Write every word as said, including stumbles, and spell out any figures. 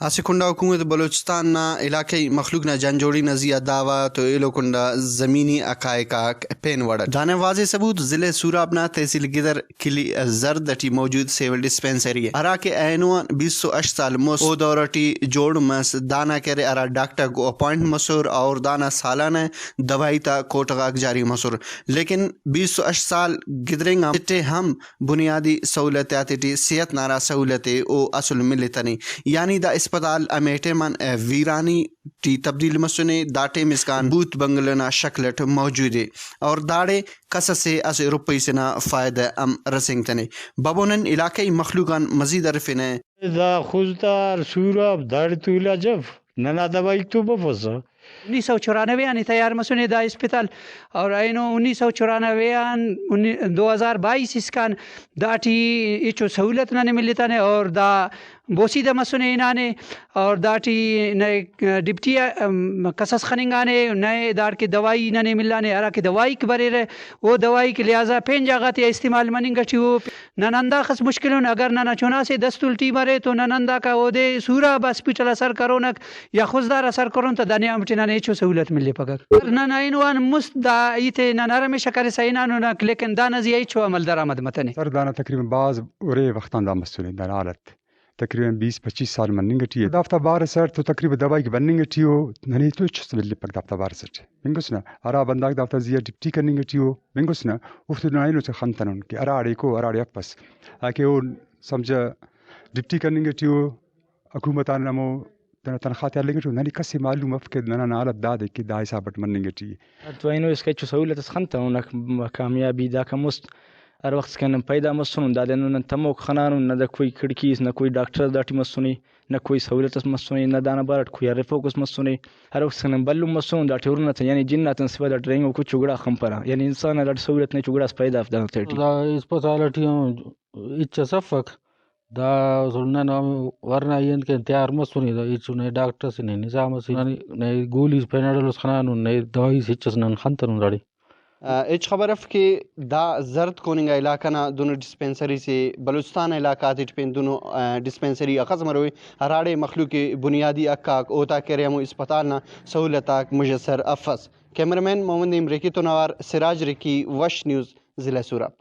اسہ کنڈا حکومت بلوچستان نا علاقائی مخلوق نا جان جوڑی نا زیہا دعویٰ تو ایلو کنڈا زمینی حقائق آک پین وڑ اٹ۔ دانا واضح ثبوت ضلع سوراب نا تحصیل گدر کلی زرد ٹی موجود سول ڈسپنسری ءِ، ہراکہ اینو آن بیست و ہشت سال مست او دور ٹی جوڑ مس، دانا کہ ارے ہرا ڈاکٹر کو اپوائنٹ مسر اور دانا سالانہ دوائی تا کوٹہ غاک جاری مسر، لیکن بیست و ہشت سال گدرینگ آن تٹے ہم بنیادی سہولت آتے ٹی صحت نا ہرا سہولت ءِ او اسل ملتنے، یعنی دا اسپتال ہمے ٹائم آن ویرانی ٹی تبدیل مسنے، دا ٹائم اسکان بوت بنگلہ نا شکل اٹ موجود ءِ اور داڑے کس اسے اسہ روپئی سے نا فائدہ ہم رسینگتنے۔ بابو نن علاقائی مخلوق آن مزید ہرفینہ۔ دا خضدار، سوراب، داڑے تو علاج اف، ننا دوائیک تو بفسہ۔ انیس سو چورانوے آن تیار مسنے دا اسپتال، اور اینو انیس سو چورانوے آن انی-، دو ہزار بائیس اسکان داٹی ہچو سہولت ننے ملتانے، اور دا بوسیدہ مسنے ہنانے، اور داٹی نئے ڈپٹی آ، ام، کسس خننگانے، نئے داڑکہ دوائی ننے ملانے، ہراکہ دوائیک بریرہ، او دوائیک لہٰذا پین جاگہ غاتیا استعمال مننگ ٹی او۔ نن ہنداخس مشکل ان، اگر ننا چنا سے دستول ٹی مرے تو نن ہنداکا اودے سوراب ہاسپٹل آ سر کرونک یا خضدار آ سر کرون تہ دا نیام ٹی ننے ہچو سہولت ملیپکک۔ نن اینو آن مست دا ہیت ءِ نن ہر ہمیشہ کرسا ہناننک، لیکن دانا زیہا ہچو عمل درآمد متنے۔ سر، دانا تقریباً بھاز ارے وخت آن دا مسنے دانا حالت۔ تقریباً بیس پچیس سال مننگ ٹی ءِ۔ دافتا بارث اٹ تو تقریباً دوائیک بننگ ٹی او، ننے تو ہچ اس ملپک دافتا بارث اٹ۔ بنگس نا، ہرا بندغاک دافتا زیہا ڈپٹی کننگ ٹی او، بنگس نا، اوفتے نن اینو سے خنتنن کہ ہراڑے کو، ہراڑے افس۔ ہراکہ او سمجھہ ڈپٹی کننگ ٹی او، حکومت آن ہمو تینا تنخواہ تے ہلنگ ٹی او، ننے کس ئے معلوم اف کہ ننا حالت دادے کہ دا حساب اٹ مننگ ٹی ءِ۔ تو اینو اسکا ہچو سہولت اس خنتننک، کامیابی داکا مست۔ ہر وخت اسکان نن پیدا مسنن، دادے ہندن نن تموک خنانن، نہ دا کوئی کھڑکی اس، نہ کوئی ڈاکٹر اس داٹی مسنے، نہ کوئی سہولت اس مسنے، نہ دانا بارٹ کوئی ہرفوک اس مسنے۔ ہر وخت اسکان نن بھلن مسنن، داٹی ہرن آتیان یعنی جن آتیان سوا داٹی رہینگوک ہچو گڑا خنپرہ، یعنی انسان نا داٹی سہولت نا ہچو گڑاس پیدا اف دانا تہٹی۔ دا اسپتال ٹی ہم ہچ اس افک، دا نن ہم ورنا ای انت کہ تیار مسنے، دا ہچو نئے ڈاکٹر سے نئے نظام سے، نئے گولیس پیناڈولس خنانن، نئے دوائیس ہچس نن خنتنن داڑے۔ آ، ہچ خبر اف کہ دا زرد کوننگا علاقہ نا دنو ڈسپنسری سے بلوچستان علاقہ غاتیٹ پین دنو، آ، ڈسپنسری اخس مروئے، ہراڑے مخلوق ءِ بنیادی حق آک اوتاک ارے، ہمو اسپتال نا سہولت آک میسر افس۔ کیمرہ مین محمد نعیم رکی تون اوار سراج رکی، وش نیوز، ضلع سوراب۔